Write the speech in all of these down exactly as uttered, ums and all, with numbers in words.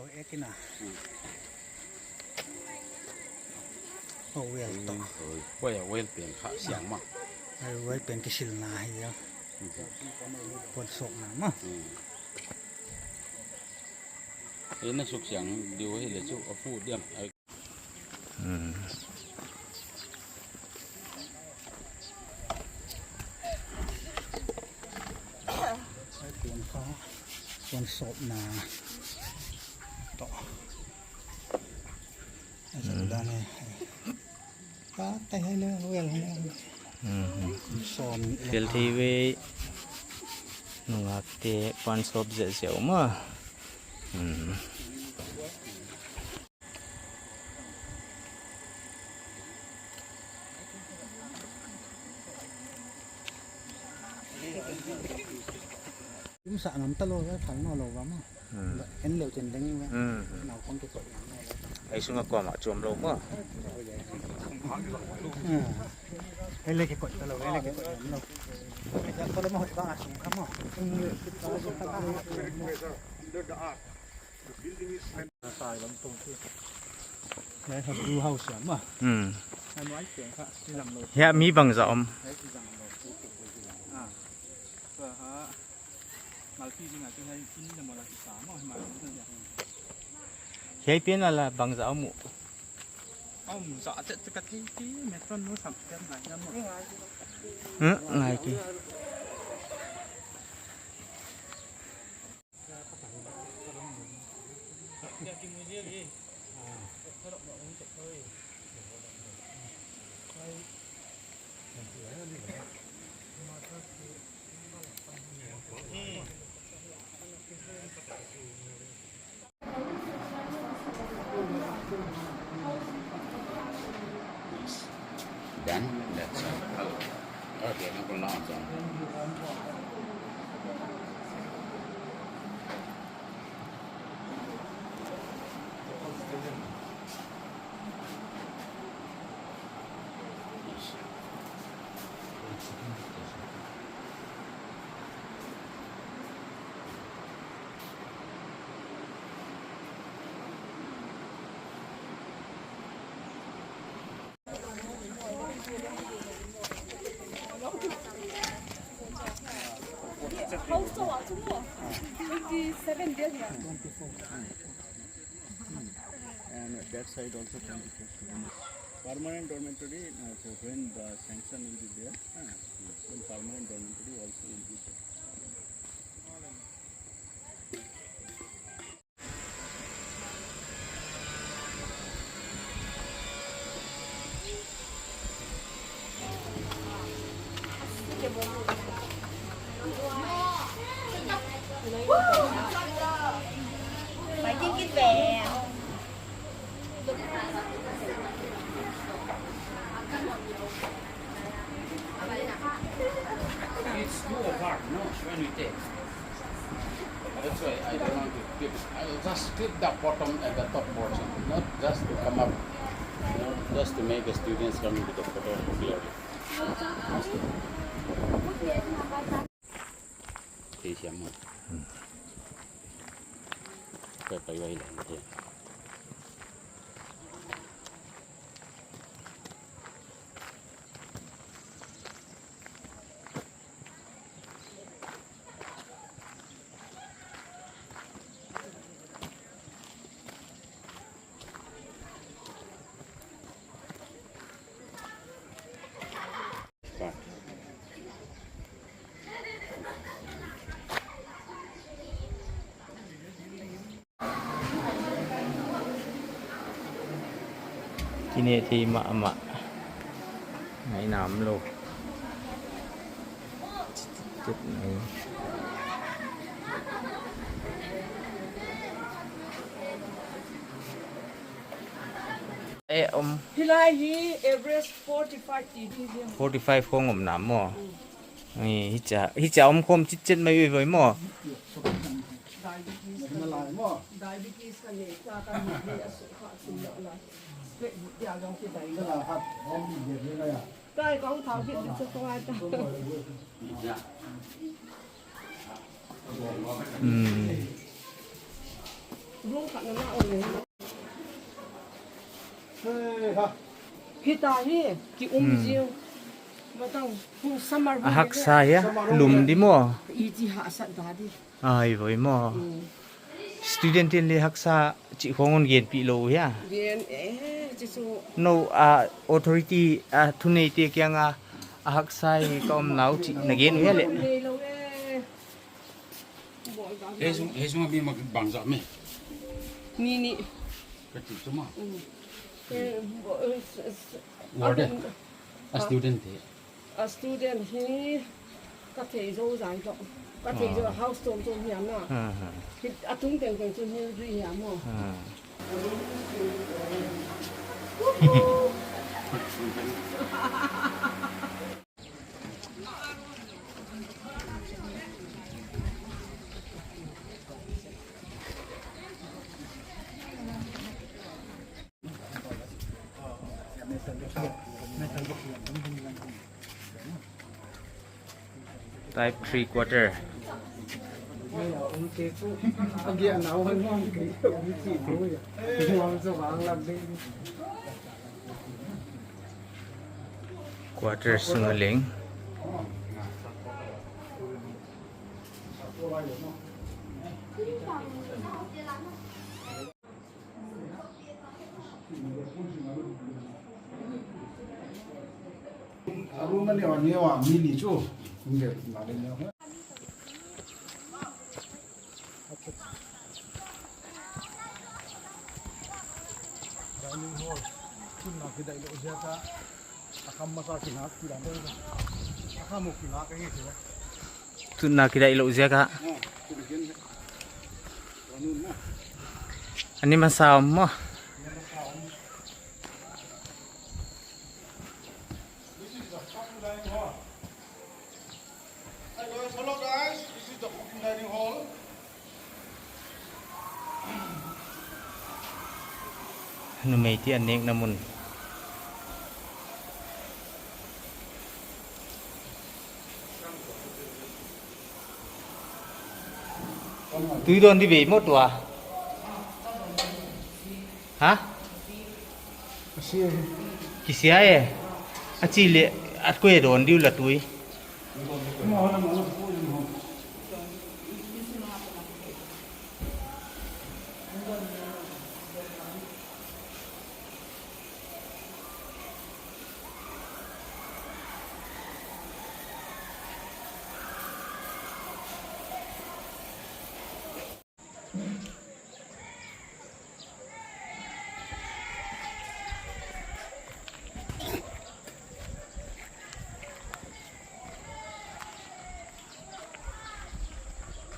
Ek ina. Hmm. Oh, well to. Hmm, oi. Oi, well pen kha siang mah. Ai, well pen kisilna hi a. Hmm. Puan sawpna mah. Hmm. Ei na suk siang diu hi le chu a pu diam. Ai. Hmm. Ai, puan kha, puan sawpna. To. Ai, sa dan e. Ka tai hai le, well, well. Hmm. Sawm ni. Fel thei ve. Nungakte puan sawp zehzeh mah. Hmm. Kum sa ngam ta lou, phal nawnlou va maw. Hmm. En leu chin ding ve. Hmm. Nau kong ke ko yang. Ei sunga kuamah chuam lou maw. Hmm. Ei le ke ko ta lou, ei le ke ko yang lou. Ei ja ko lou maw, ei bang a sung kha maw. Sai lam tong te. Hiai kha blue house a maw. Hmm. Hiai mai teng kha, si lam lou. Hiai mi bangzah om. Hiai si zang lou. Ah. Kha ha. Malpi ding a te hiai in le mala ki sa maw, hiai mai teng hiai. Hiai pen a la bangzah om uh. Om zah chet chet ka thei te, metron nu sam pen ngai na maw. Hmm, ngai ki. Done? That's all. Okay, no problem. Twenty-seven days, yeah. And that side also twenty-four students. Permanent dormitory, uh, so when the sanction will be there, uh, then permanent dormitory also will be there. It's too hard, no? When we take. That's why I don't want to clip it. I will just clip the bottom and the top portion, not just to come up, you know, just to make the students come into the photo clearly. Thei siam maw. Hmm. Pai, pai, pai, pai. Kineh thei mahmah. Ngaihna omlou. Tut mai. Eh, om. Hilai hi average forty-five degree. Forty-five khong omna maw. Mm. Eh, hichia, hichia om khawm chitchet mai ve voi maw. Diabetes. Diabetes ka nei, ka ka ni a suk kha suk la. Straight dia jong ki dai. Kai kong thau ki chu ko ai ta. Hmm. Room khat na na om leh. Hei ha. Hita hi, ki um Hmm. zing. Matang, hu summer hu A haksa hia, lum di maw. I chi hahsat ta di. Ai, voi maw. Hmm. Student in le haksa chih khong hon genpih lou hia. Gen, eh, chi chu. No, a authority, a thuneite kianga, a haksa hi ka om nau chih na gen uh hia le. Nei lou e. Hei sung, hei sung a mi mak bangzah mi. Ni ni. Ka ti chu ma. Mm. Eh, bo-, eh, s-, s-, Warden. A student te. A student hi ka thei zou zan tou. Ka thei zou Ah. house tour tour hiam na. Ah, ah. Hi a tung tengteng chu ni ri hiam maw. Ah. Type three quarter. Quarter sung a leng. Dining hall. Tunna kidaih louh ziak a. A kham masa kingak kidan deuh. A kham uh kingak ka nge kira. Tunna kidaih louh ziak a. Ani masa om maw. Hi guys, hello guys, this is the cooking dining hall. Numeite a nekna mun. Tui dawn di ve maw tua. Ha? Kisia e. A chi le, a koi dawn di ula tui.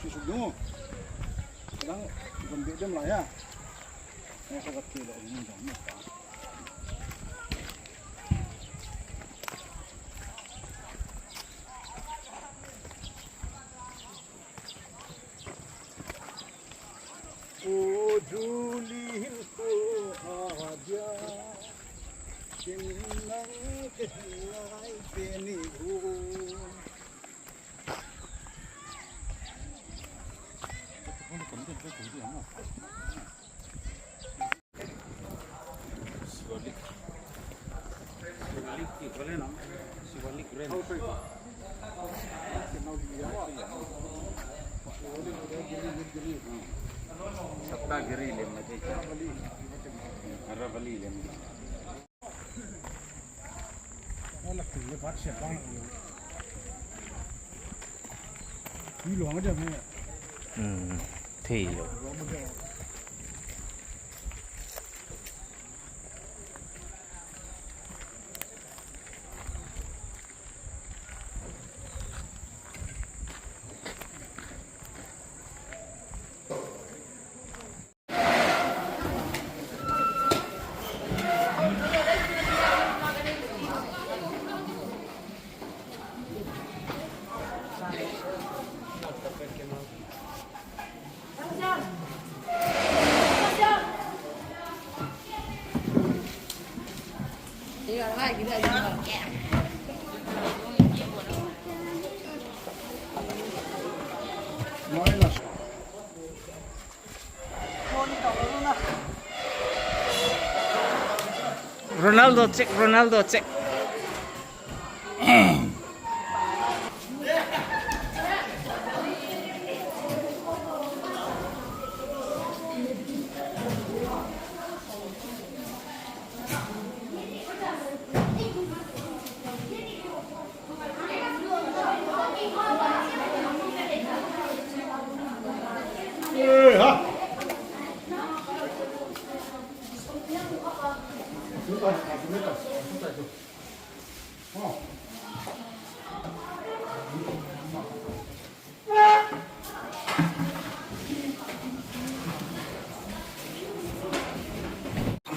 Suk dong. Dang, dang, dang, dang, dang. O Julie Hill ko aaja, kin nang ke lai te ni o. Saptagiri lem na te cha. Aravali lem. Hmm, thei lou. Ronaldo check, Ronaldo check.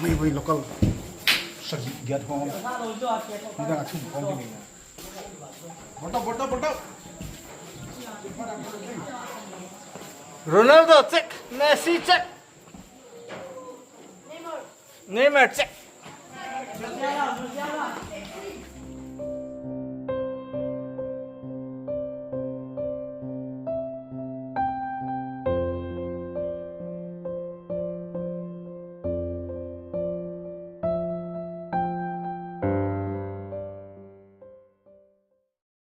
Mai wei local sagi giat hong. Ni dah athum kong ni. Bota, bota, bota. Ronaldo check, Messi check. Neymar check.